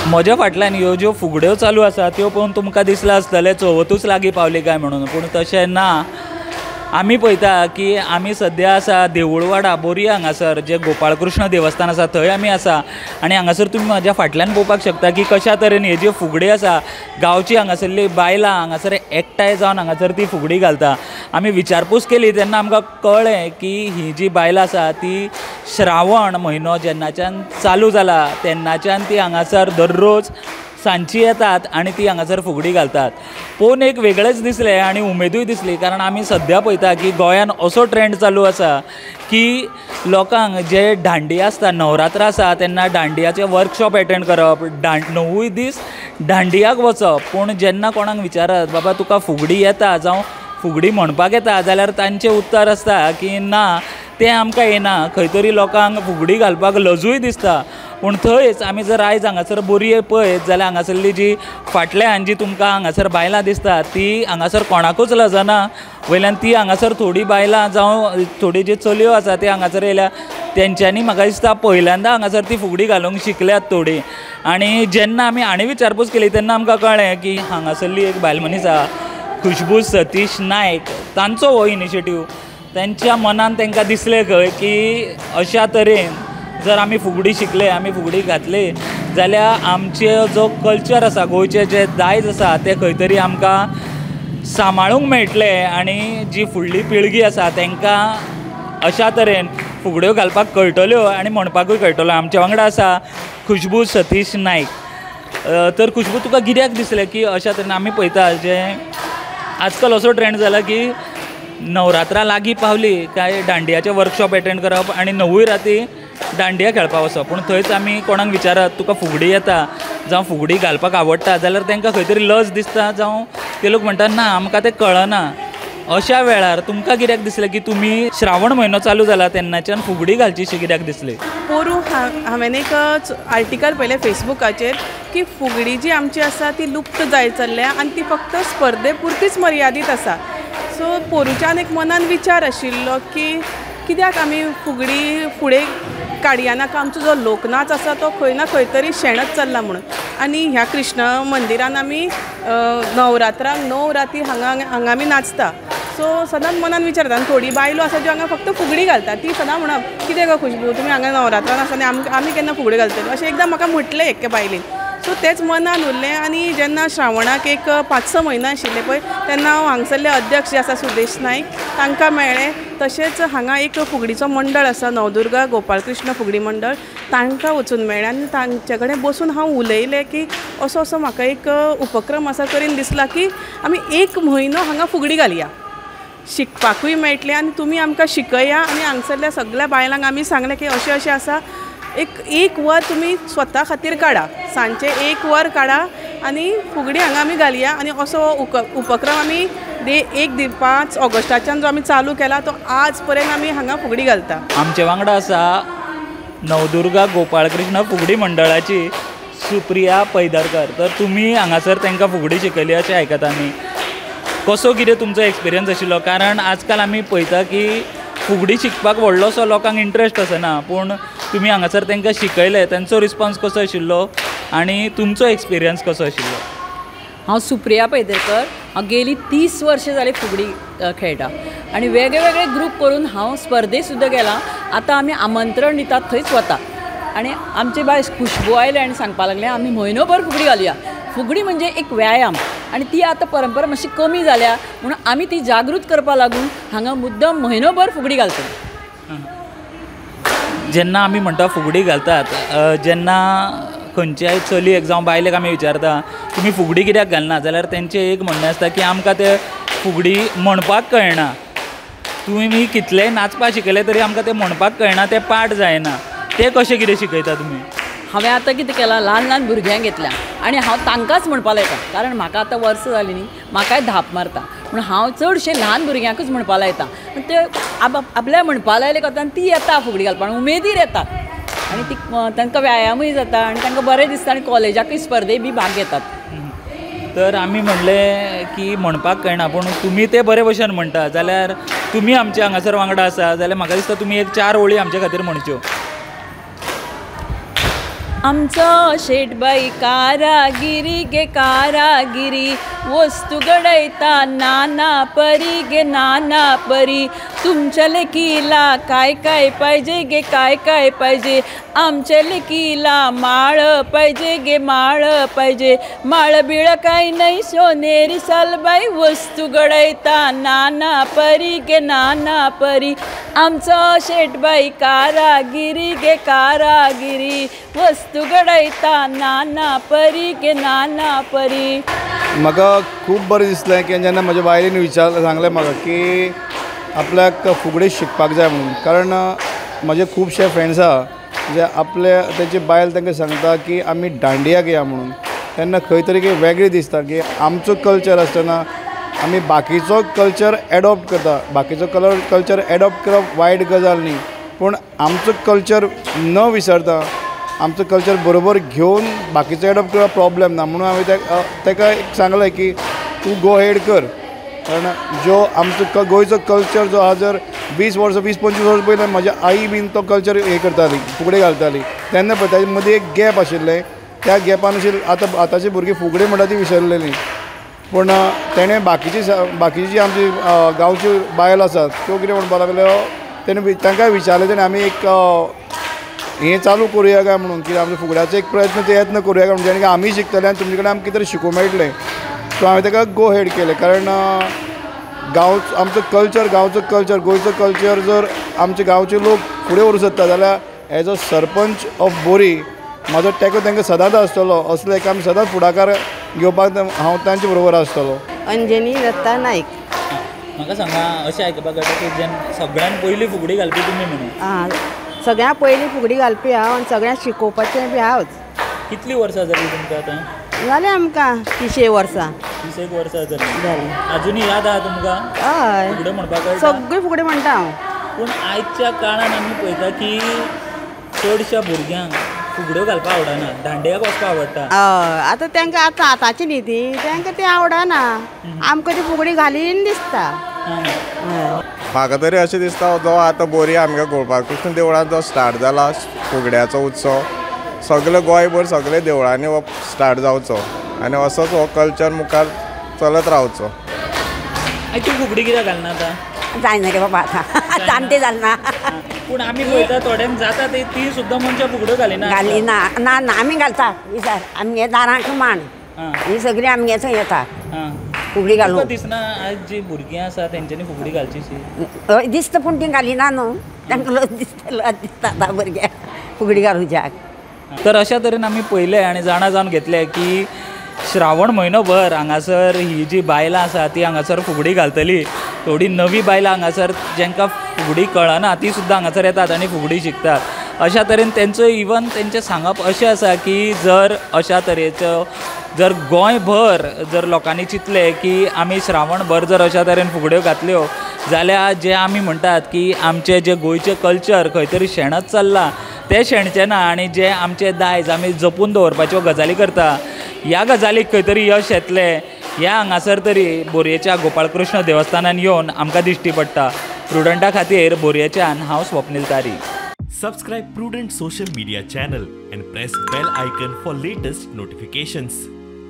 म्हज्या फाटल्यान ह्यो ज्यो फुगड्यो चालू आसा त्यो पळोवन तुमकां दिसलां आसतलें चवथूच लागीं पावली काय म्हणून, पूण तशें ना. आमी पळयता की आमी सद्या आसा देवूळवाडा बोरये हांगासर जें गोपाळकृष्ण देवस्थान आसा थंय आमी आसा आनी हांगासर तुमी म्हज्या फाटल्यान पळोवपाक शकता की कशा तरेन हे ज्यो फुगडी आसा गांवची हांगासरली बायलां हांगासर एकठांय जावन हांगासर ती फुगडी घालता. आमी विचारपूस केली तेन्ना आमकां कळ्ळें की ही जी बायलां आसा ती श्रावण म्हयनो जेन्नाच्यान चालू जाला तेन्नाच्यान ती हांगासर दररोज सांजची येतात आनी ती हांगासर फुगडी घालतात. पळोवन एक वेगळेंच दिसलें आनी उमेदूय दिसली, कारण आमी सद्या पळयता की गोंयान असो ट्रेंड चालू आसा की लोकांक जे दांडिया आसता, नवरात्र आसा तेन्ना दांडियाचे वर्कशॉप एटेंड करप, णवूय दीस दांडियाक वचप. पूण जेन्ना कोणाक विचारत बाबा तुका फुगडी येता जावं फुगडी म्हणपाक येता जाल्यार तांचें उत्तर आसता की ना तें आमकां येना. खंय तरी लोकांक फुगडी घालपाक लजूय दिसता. पूण थंयच आमी जर आयज हांगासर बोरये पळयत जाल्यार हांगासरली जी फाटल्यान जी तुमकां हांगासर बायलां दिसतात ती हांगासर कोणाकूच लजना. वयल्यान ती हांगासर थोडीं बायलां जावं थोडी जी चलयो आसा ती हांगासर येयल्या तेंच्यांनी म्हाका दिसता पयल्यांदा हांगासर ती फुगडी घालूंक शिकल्यात थोडीं. आनी जेन्ना आमी आनी विचारपूस केली तेन्ना आमकां कळ्ळें की हांगासरली एक बायल मनीस आसा खुशबू सतीश नायक, तांचो हो इनिशिएटीव. तेंच्या मनान तांकां दिसलें खंय की अशा तरेन जर आमी फुगडी शिकले, आमी फुगडी घातली जाल्यार आमचे जो कल्चर आसा, गोंयचें जें दायज आसा तें खंय तरी आमकां सांबाळूंक मेळटलें आनी जी फुडली पिळगी आसा तांकां अशा तरेन फुगड्यो घालपाक कळटल्यो आनी म्हणपाकूय कळटलो. आमच्या वांगडा आसा खुशबू सतीश नायक. तर खुशबू, तुका कित्याक दिसलें की अशा तरेन आमी पळयता जें आजकाल असो ट्रेंड जाला की नवरात्रां लागीं पावली काय दांडियाचे वर्कशॉप एटेंड करप आनी णवूय राती दांडिया खेळपाक वचप. पूण थंयच आमी कोणाक विचारत तुका फुगडी येता जावं फुगडी घालपाक आवडटा जाल्यार तांकां खंय तरी लज दिसता जावं ते लोक म्हणटात ना आमकां तें कळना. अशा वेळार तुमकां कित्याक दिसलें की तुमी श्रावण म्हयनो चालू जाला तेन्नाच्यान फुगडी घालची शी कित्याक दिसली? पोरूं हांवें एक आर्टिकल पळयलें फेसबुकाचेर की फुगडी जी आमची आसा ती लुप्त जायत चल्ल्या आनी ती फक्त स्पर्धे पुरतीच मर्यादीत आसा. सो पोरूंच्यान एक मनान विचार आशिल्लो की कित्याक आमी फुगडी फुडें काडया नाका, आमचो जो लोकनाच आसा तो खंय ना खंय तरी शेणत चल्ला म्हणून. आनी ह्या कृष्ण मंदिरान आमी नवरात्रांक 9 राती हांगा हांगा आमी नाचता. सो सदांच मनान विचार येता आनी थोडी बायलो आसा ज्यो हांगा फक्त फुगडी घालता, ती सदां म्हणप कितें गो खुशबू तुमी हांगा नवरात्रान आसा आनी आमी केन्ना फुगडी घालतली अशें एकदां म्हाका म्हटलें एके बायलेन. सो तेंच मनान उरलें आनी जेन्ना श्रावणाक एक 5-6 म्हयने आशिल्ले पळय तेन्ना हांव हांगसरले अध्यक्ष जे आसा सुदेश नायक तांकां मेळ्ळें. तशेंच हांगा एक फुगडीचो मंडळ आसा नवदुर्गा गोपाळकृष्ण फुगडी मंडळ, तांकां वचून मेळ्ळें आनी तांचे कडेन बसून हांव उलयलें की असो असो म्हाका एक उपक्रम आसा करीन दिसला की आमी 1 म्हयनो हांगा फुगडी घालया, शिकपाकूय मेळटलें आनी तुमी आमकां शिकया. आनी हांगसरल्या सगळ्या बायलांक आमी सांगलें की अशें अशें आसा, एक वर तुमी स्वता खातीर काडा, सांजचें 1 वर काडा आनी फुगडी हांगा आमी घालया. आनी असो उपक्रम आमी 5 ऑगस्टाच्यान जो आमी चालू केला तो आज पर्यंत आमी हांगा फुगडी घालता. आमचे वांगडा आसा नवदुर्गा गोपाळकृष्ण फुगडी मंडळाची सुप्रिया पैदरकर. तर तुमी हांगासर तांकां फुगडी शिकयली अशें आयकता आमी, कसो कितें तुमचो एक्सपिरियन्स आशिल्लो? कारण आजकाल आमी पळयता की फुगडी शिकपाक व्हडलोसो लोकांक इंट्रस्ट आसना, पूण तुमी हांगासर तांकां शिकयलें, तांचो रिस्पोन्स कसो आशिल्लो आनी तुमचो एक्सपिरियन्स कसो आशिल्लो? हांव सुप्रिया पैदरकर, हांव गेली 30 वर्सां जालीं फुगडी खेळटा आनी वेगळे वेगळे ग्रूप करून हांव स्पर्धे सुद्दां गेलां. आतां आमी आमंत्रण दितात थंयच वता आनी आमचे बाय खुशबू आयले आनी सांगपाक लागलें आमी म्हयनोभर फुगडी घालया. फुगडी म्हणजे एक व्यायाम आनी ती आतां परंपरा मातशी कमी जाल्या म्हणून आमी ती जागृत करपाक लागून हांगा मुद्दम म्हयनोभर फुगडी घालता. जेन्ना आमी म्हणटा फुगडी घालतात, जेन्ना खंयच्याय चलयेक जावं बायलेक आमी विचारता तुमी फुगडी कित्याक घालना जाल्यार तेंचें एक म्हणणें आसता की आमकां तें फुगडी म्हणपाक कळना, तुमी कितलेंय नाचपाक शिकयलें तरी आमकां तें म्हणपाक कळना, तें पाठ जायना, तें कशें कितें शिकयता तुमी? हांवें आतां कितें केलां, ल्हान ल्हान भुरग्यांक घेतल्या आनी हांव तांकांच म्हणपाक लायता, कारण म्हाका आतां वर्सां जालीं न्ही, म्हाकाय धाप मारता म्हणून हांव चडशें ल्हान भुरग्यांकूच म्हणपाक लायता. ते आपल्या म्हणपाक लायले कोता आनी ती येता फुगडी घालपाक उमेदीर येतात आनी ती तांकां व्यायामूय जाता आनी तांकां बरें दिसता आनी कॉलेजाकूय स्पर्धे बी भाग घेतात. तर आमी म्हणलें की म्हणपाक कळना, पूण तुमी ते बरे भशेन म्हणटा जाल्यार तुमी आमचे हांगासर वांगडा आसा जाल्यार म्हाका दिसता तुमी एक 4 ओळी आमचे खातीर म्हणच्यो. आमचो शेटबाई कारागिरी गे कारागिरी, वस्तू घडयता नाना परी गे नाना परी. तुमच्या लेकीला काय काय पाहिजे गे काय काय पाहिजे, आमच्या लेकीला माळ पाहिजे गे माळ पाहिजे. माळ बिळ काही नाही सोनेरी सालबाई, वस्तू घडयता नाना परी गे नाना परी. आमचो शेटबाई कारागिरी गे कारागिरी, वस्तू घडयता नाना परी गे नाना परी. म्हाका खूब बरें दिसलें की जेन्ना म्हज्या बायलेन विचारलें सांगलें म्हाका की आपल्याक फुगडी शिकपाक जाय म्हणून, कारण म्हजे खुबशे फ्रेंड्स आहा जे आपले तेची बायल तांकां सांगता की आमी दांडियाक या म्हणून, तेन्ना खंय तरी की वेगळें दिसता की आमचो कल्चर आसतना आमी बाकीचो कल्चर एडॉप्ट करता. बाकीचो कल्चर एडॉप्ट करप वायट गजाल न्ही, पूण आमचो कल्चर न विसरता आमचो कल्चर बरोबर घेवन बाकीचो एडॉप्ट करप प्रॉब्लम ना म्हणून हांवें ताका एक सांगलें की तूं गो हेड कर, कारण जो आमचो गोंयचो कल्चर जो आहा जर 20 वर्सां 20-25 वर्सां पयलीं म्हज्या आई बीन तो कल्चर हें करताली, फुगडी घालताली, तेन्ना पळय ताजे मदीं एक गॅप आशिल्लें, त्या गॅपान अशी आतां आतांची भुरगीं फुगडी म्हणटा ती विसरलेली. पूण तेणें बाकीची जी आमची गांवची बायल आसात त्यो कितें म्हणपाक लागल्यो, तेणें तांकां विचारलें तेणें आमी एक हें चालू करुया काय म्हणून की आमच्या फुगड्याचो एक प्रयत्न करुया काय म्हणून, जेणे आमी शिकतले आनी तुमचे कडेन आमकां कितें तरी शिकूंक मेळटलें. सो हांवें ताका गो हेड केलें, कारण आमचो कल्चर, गांवचो कल्चर, गोंयचो कल्चर जर आमचे गांवचे लोक फुडें व्हरूंक सोदता जाल्यार एज अ सरपंच ऑफ बोरी म्हाजो तेंको तांकां सदांच आसतलो, असलें एक आमी सदांच फुडाकार घेवपाक हांव तांचे बरोबर आसतलो. अंजनी दत्ता नायक. म्हाका सांगा, अशें आयकपाक मेळटा की जेन्ना सगळ्यान पयलीं फुगडी घालपी तुमी म्हणून. आं, सगळ्यां पयलीं फुगडी घालपी हांव आनी सगळ्यांक शिकोवपाचें बी हांवच. कितलीं वर्सां जालीं तुमकां आतां? जालें आमकां 30 वर्सां. 30 वर्सां जालीं. अजुनूय याद आहा तुमकां? हय, फुगड्यो म्हणपाक कळटा? सगळी फुगडी म्हणटा हांव. पूण आयच्या काळान आमी पळयता की चडश्या भुरग्यांक फुगड्यो घालपाक आवडना, दांडियाक वचपाक आवडटा. हय, आतां तांकां आतां आतांची न्ही ती, तांकां ती आवडना, आमकां ती फुगडी घालीन दिसता. म्हाका तरी अशें दिसता जो आतां बोरी आमगे गोपाळकृष्ण देवळांत जो स्टार्ट जाला फुगड्याचो उत्सव, सगळे गोंयभर सगळे देवळांनी हो स्टार्ट जावचो आनी असोच हो कल्चर मुखार चलत रावचो. तूं फुगडी कित्याक घालना आतां? जायना रे बाबा, आतां जाणटे जालना. पूण आमी पळयता थोड्यांक जाता ती सुद्दां मनशां फुगड्यो घालिना. घालिना ना ना, आमी घालता विचार, आमगे दारांक मान ही सगळी आमगे थंय येता फुगडी घालून. दिसना आज जी भुरगीं आसा तेंच्यांनी फुगडी घालची शी दिसता, पूण ती घालिना न्हू, तांकां लज दिसता, लज दिसता आतां भुरग्यांक फुगडी घालूच्याक. तर अशा तरेन आमी पळयलें आनी जाणा जावन घेतलें की श्रावण म्हयनोभर हांगासर ही जी बायलां आसा ती हांगासर फुगडी घालतली. थोडी नवी बायलां हांगासर जांकां फुगडी कळना ती सुद्दां हांगासर येतात आनी फुगडी शिकतात. अशा तरेन तेंचो इवन तेंचें सांगप अशें आसा की जर अशा तरेचो जर गोंयभर जर लोकांनी चिंतलें की आमी श्रावणभर जर अशा तरेन फुगड्यो घातल्यो जाल्यार जे आमी म्हणटात की आमचें जें गोंयचें कल्चर खंय तरी शेणत चल्लां तें शेणचें ना, आनी जें आमचें दायज आमी जपून दवरपाच्यो गजाली करता ह्या गजालीक खंय तरी यश येतलें ह्या हांगासर तरी बोरयेच्या गोपाळकृष्ण देवस्थानान येवन आमकां दिश्टी पडटा. प्रुडंटा खातीर बोरयेच्यान हांव स्वप्नील तारी. Subscribe Prudent social media channel and press bell icon for latest notifications.